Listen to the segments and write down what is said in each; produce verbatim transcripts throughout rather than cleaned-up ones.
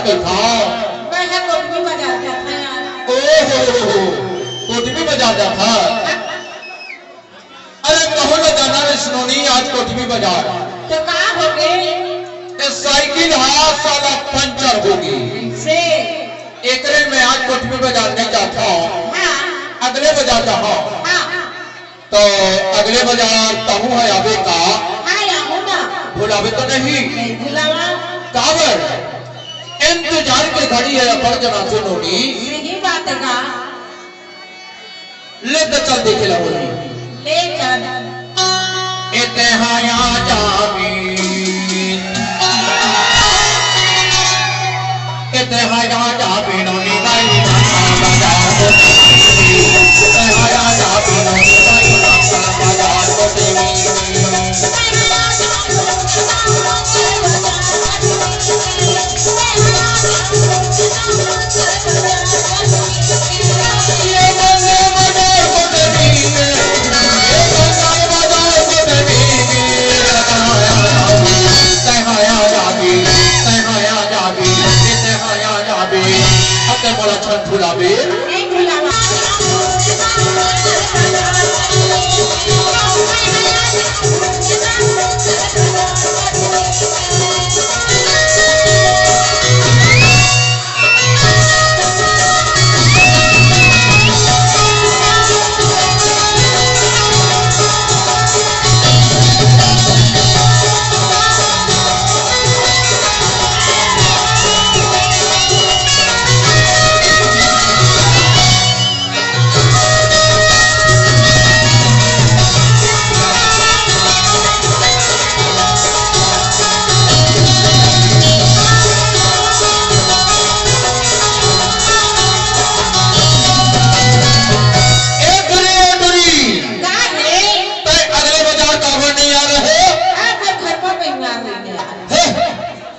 कइथव? मैं ह कोटमी बाजार जाथंव यार। ओ हो हो हो, कोटमी बाजार जाथव? अरे, महूं ला जाना रे सलोनी, आज कोटमी बाजार। त का होगे? ए साइकिल हा साला पंचर होगे। से? एकरे में आज कोटमी बाजार नइ जाथंव। हाँ। अगले बाजार जाहूं। हाँ। त अगले बाजार तहूं ह आबे का? हाँ, आहूं ना। भुलाबे त नहीं? नहीं भुलावंव। काबर? इंतजार के घड़ी हे अब्बड़ जनासो नोनी। सही बात हे का? ले त चल देखे ला होली। ले चल। ए तेहाया जाबे। ए तेहाया जाबे नोनी बाई बाजार को। तेहाया जाबे नोनी बाई बाजार को। ए टुरी, ए टुरी। का हे? तैं अगले बाजार काबर नइ आए रहे? आ, मोर घर पर मेहमान रहिगे यार। हे,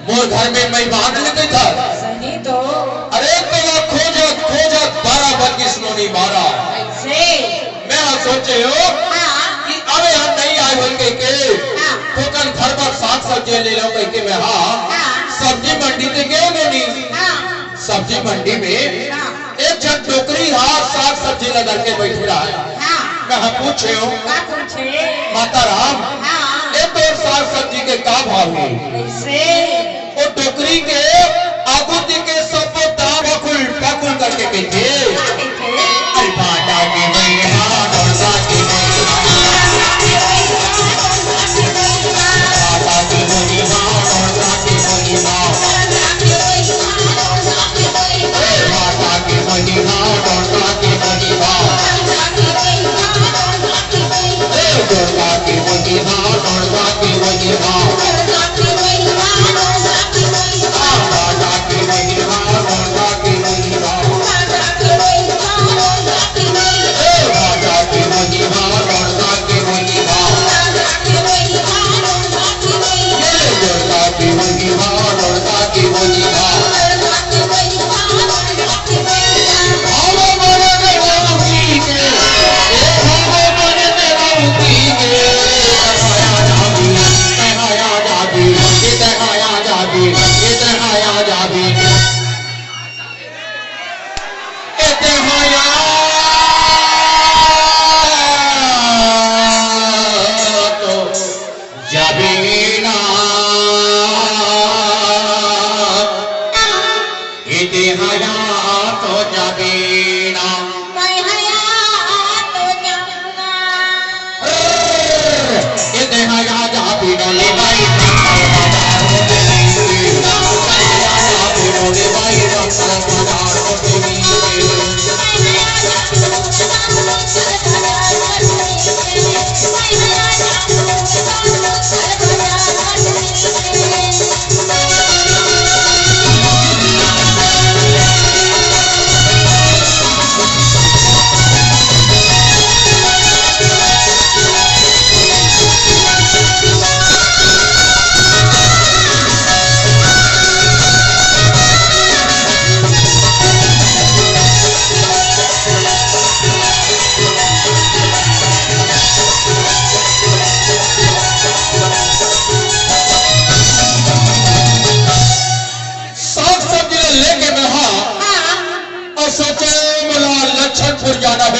मोर घर में मेहमान रहिगे था। सही तो। अरे, तोला खोजत, खोजत बारह बज गिस नोनी बारह। कइसे? मैं हा सोचे हों हाँ। कि अबे हम नइ आए होही कहिके, हाँ। थोकन घर बर साग सब्जी ले लंव कहिके मैं हा हाँ। सब्जी मंडी ते गेंव नोनी। हाँ। सब्जी मंडी में हाँ। एक झन डोकरी हा साग सब्जी ल धर के बइठे रहय। हाँ। मैं हा पूछे हों, का पूछे? माता राम, हाँ। ए तोर साग सब्जी के का भाव हे? कइसे? ओ डोकरी के आगू ती के सब्बो दाम पकुल पकुल करके कहिथे। का कहिथे? अरे बाटा के बइठा, डोकरा के बइठा। बाटा के बइठा, डोकरा के बइठा। ए बाटा के बइठा, डोकरा के बइठा। ए डोकरा के बइठा, डोकरा के बइठा। आ बाटा के बइठा, डोकरा के बइठा।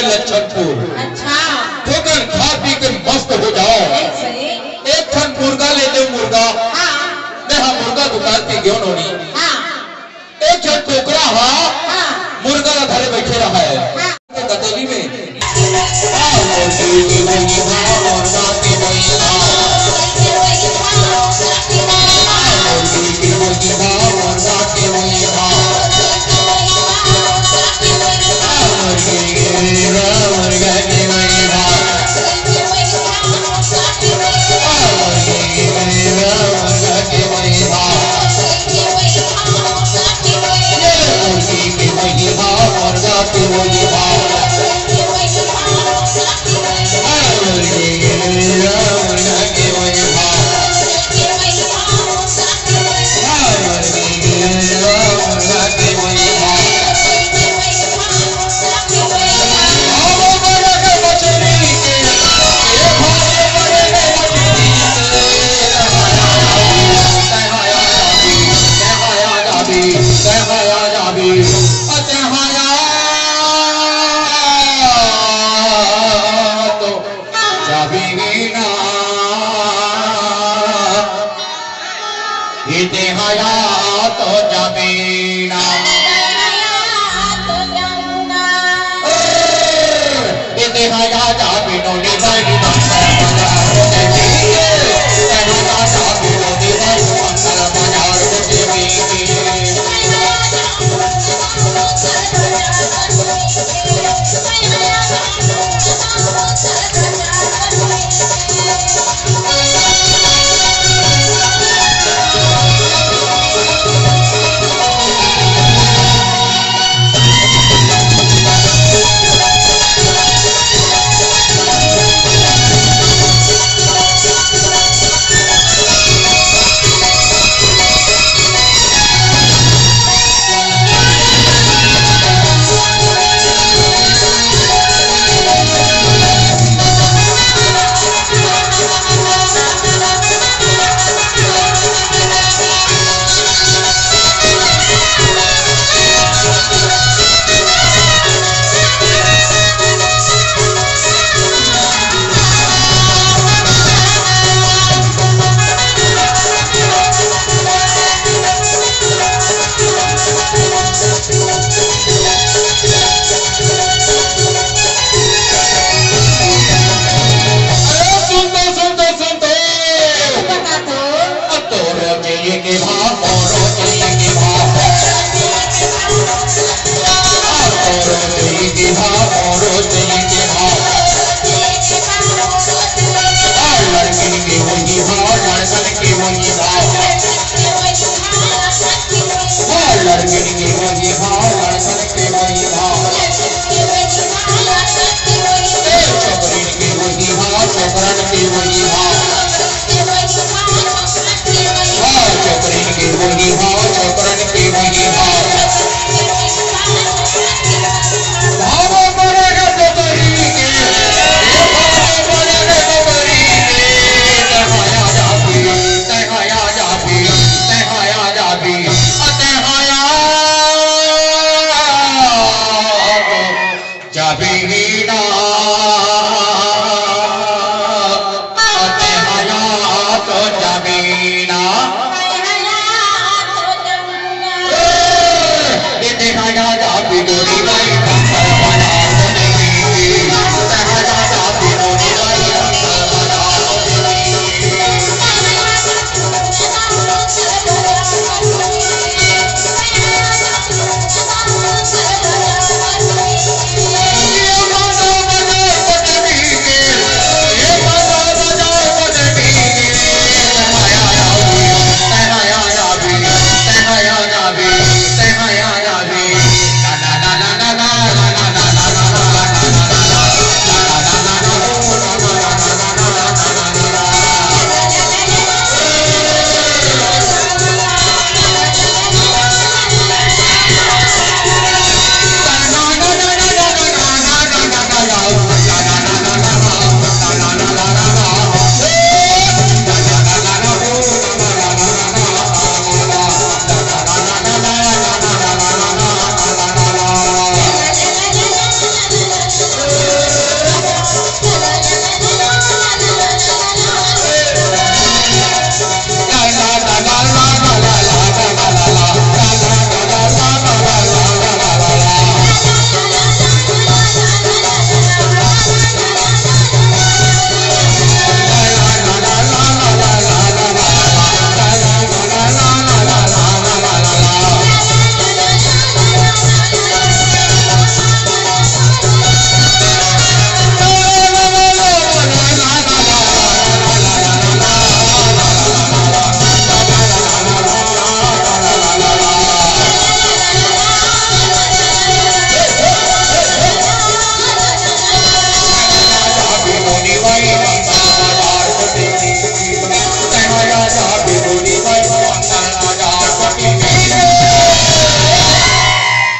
लक्षणपुर। अच्छा। थोकन खा पी के मस्त हो जाओ। एक ठन मुर्गा ले ले, मुर्गा। हाँ। मैं हाँ मुर्गा दुकान पे गयो नोनी। हाँ। एक ठन टोकरा हा, हाँ। मुर्गा ला धरे बैठे रहा है। हाँ। गदेली में।